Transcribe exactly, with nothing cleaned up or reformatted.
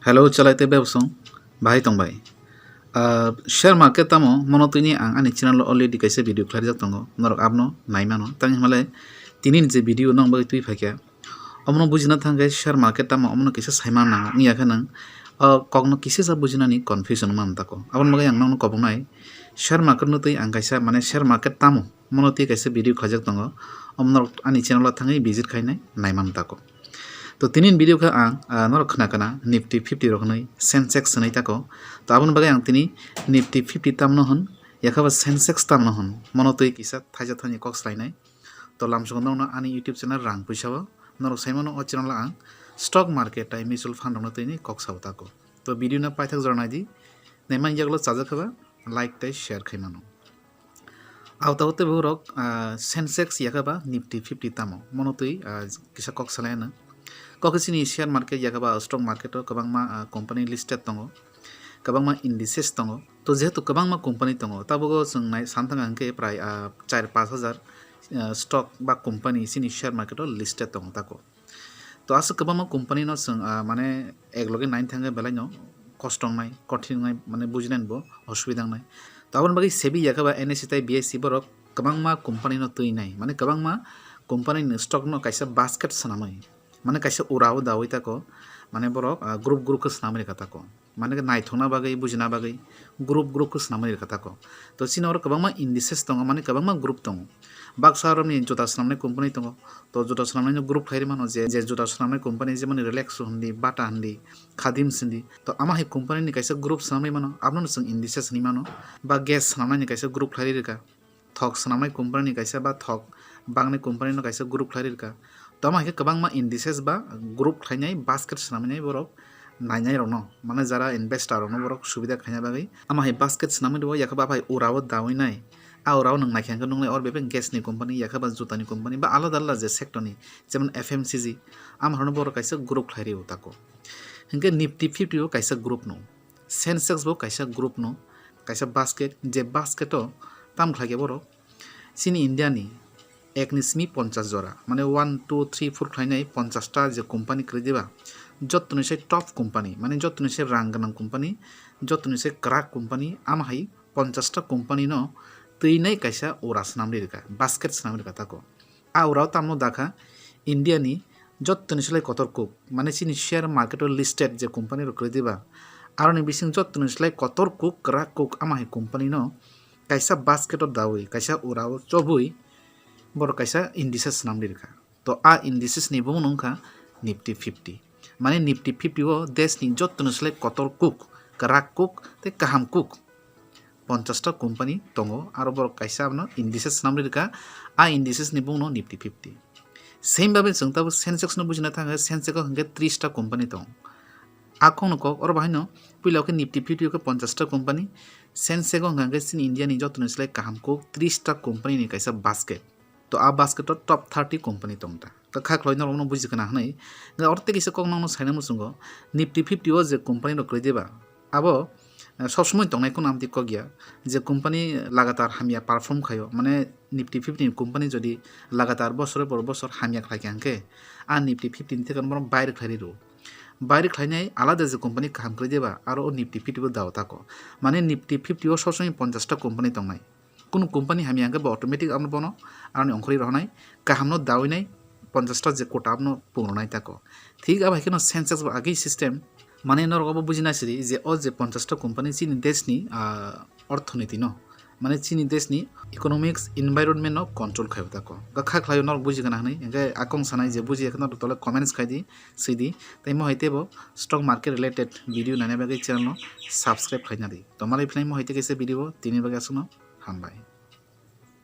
Hello, chalai tei bebsong, bahai tong bai? Ah, share market tamo mono twi ni ang ani channel o already kaisa video khlaijak tongo, norok abno nai mano. Tang himale tini ni je video nong bagwi twi phaikha, omono bujina thangkhe share market tamo omono kisa saiman nango wngya khe nang o kokno kisa sa bujinani confusion man tako. Aboni bagwi ang nongno kobongnai share market no twi ang kaisa mane share market tamo mono twi kaisa video khlaijak tongo, omo norok ani channel o thangwi visit khainai naiman tako. To tini ni video khe ang, ah, norok khna kana Nifty fifty rok hwnwi Sensex hwnwi tako. To aboni bagwi ang tini Nifty fifty tamno hwn, yakhaba Sensex tamno hwn, mono twi kisa thaisa thaini kok swlainai. To lamsongo nokno ani YouTube channel Rang Puisa o norok saimano o channel ang stock market tai mutual fund rokno twi ni kok sao tako. To video no paithak jora naidi, naiman yagulo chajak khaba like tei share khai mano. Auta hote borok, ah, Sensex yakhaba Nifty fifty tamo mono twi, ah, kisa kok salai ano. Kok chini share market yakhaba stock market o kwbangma, ah, company listed tongo, kwbangma indices tongo. To jehetu kwbangma company tongo, tabukbo chwng nai san thang hwnkhe prai, ah, char pash hajar, ah, stock ba company chini share market o listed tongo tako. To aswk kwbangma company no chwng, ah, mane ek loge nine thangkhe belai no kosto wngnai, kothin wngnai, mane bujinani bo osubida wngnai. To aboni bagwi sebi yakhaba N S E tei B S E borok kwbangma company no twi nai, mane kwbangma company ni stock no kaisa basket swnamwi, mane kaisa ura o dawi tako, mane borok, ah, group group khe swnamwi rwkha tako. Mane khe naithokna bagwi, bujina bagwi group group khe swnamwi rwkha tako. To chini oro kwbangma indices tongo, mane kwbangma group tongo. Baksa romni juta swnamnai company tongo. To juta swnamnaino group khlai rwmano je, je juta swnamnai company jemon Relaxo hindi, Bata hindi, Khadim's hindi. To ama hai company ni kaisa group swnamwi mano, abono chwng indices hwnwi mano. Ba gas swnamnaini kaisa group khlai rwkha. Thok swnamnai company ni kaisa ba thok bangnai company no kaisa group khlai rwkha. To ama hai khe kwbangma indices ba group khlainai basket swnamnai borok nainai rokno, mane jara investor rokno borok subida khaina bagwi. Ama hai basket swnamwi rwo, yakhaba bai ura o dawi nai. A ura o nwng naikha hwnkhe nuknai or bebak gas ni company, yakhaba juta ni company ba alada alada je sector ni, jemon F M C G. Ama rokno borok kaisa group khlai rwo tako. Hinkhe Nifty fifty o kaisa group no, Sensex bo kaisa group no, kaisa basket, je basket o tam khlai khe borok chini India ni ek ni simi ponchas jora, mane one, two, three, four khlainai ponchas ta je company kwrwi diba, jottoni sai top company, mane jottoni sai rang gwnang company, jottoni sai kwrak company, ama hai ponchas ta company no twinai kaisa ura swnamwi rwkha, basket swnamwi rwkha tako. A ura o tamno dakha India ni jottoni slai kotor kuk, mane chini share market o listed je company rok kwrwi diba, aroni bising jottoni slai kotor kuk, kwrak kuk, ama hai company no kaisa basket o dawi, kaisa ura o chobwi borok kaisa indices swnamwi rwkha. To a indices ni bumung no wngkha Nifty fifty. Mane Nifty fifty o desh ni jottoni slai kotor kuk, kwrak kuk tei kaham kuk ponchas ta company tongo, aro borok kaisa abono indices swnamwi rwkha, a indices ni bumung no Nifty fifty. Same babe chwng tabuk Sensex no bujina thangkhe, Sensex o hwnkhe tris ta company tongo. A kokno kok, oro bahaino puila khe Nifty fifty o khe ponchas ta company, Sensex o hwnkha hwnkhe chini India ni jottoni slai kaham kuk tris ta company ni kaisa basket. To a basket o top thirty company tong ta. To kha khlai norok no buji kana hwnwi. Nga oro tei kisa kok nokno saina muchungo. Nifty fifty o je company rok kwrwi diba, abo, eh, sob somoi tongnai kheno amtwi kok ya. Je company lagatar hamya perform khaio, mane Nifty fifty ni company jodi lagatar bosor por bosor hamya khlai kha hwnkhe, a Nifty fifty ni thekno borok bai rwkhlai rw. Bai rwkhlainai alada je company kaham kwrwi diba, aro o Nifty fifty bo dao tako. Mane Nifty fifty o sob somoi ponchas ta company tongnai. Kunu company hamya hwnkhe bo automatic abono bono aroni ongkhorwi rohornai, kahamno dawinai, ponchas ta je quota abono pungrwnai tako. Thik abo hai kheno Sensex bo agei system. Mane norok obo bujina siri je o je ponchas ta company chini deshni, ah, orthonoiti no, mane chini deshni economics environment no control khaio tako. Ga kha khlaio norok buji gana hwnwi, hwnkhe akong sanai je buji ya khe norok tole comments khai di, swi di. Tei mo hai teibo stock market related video naina bagwi channel no subscribe khlaina di. To malai phinai mo hai tei kaisa video bo tini bagwi aswkno hambai.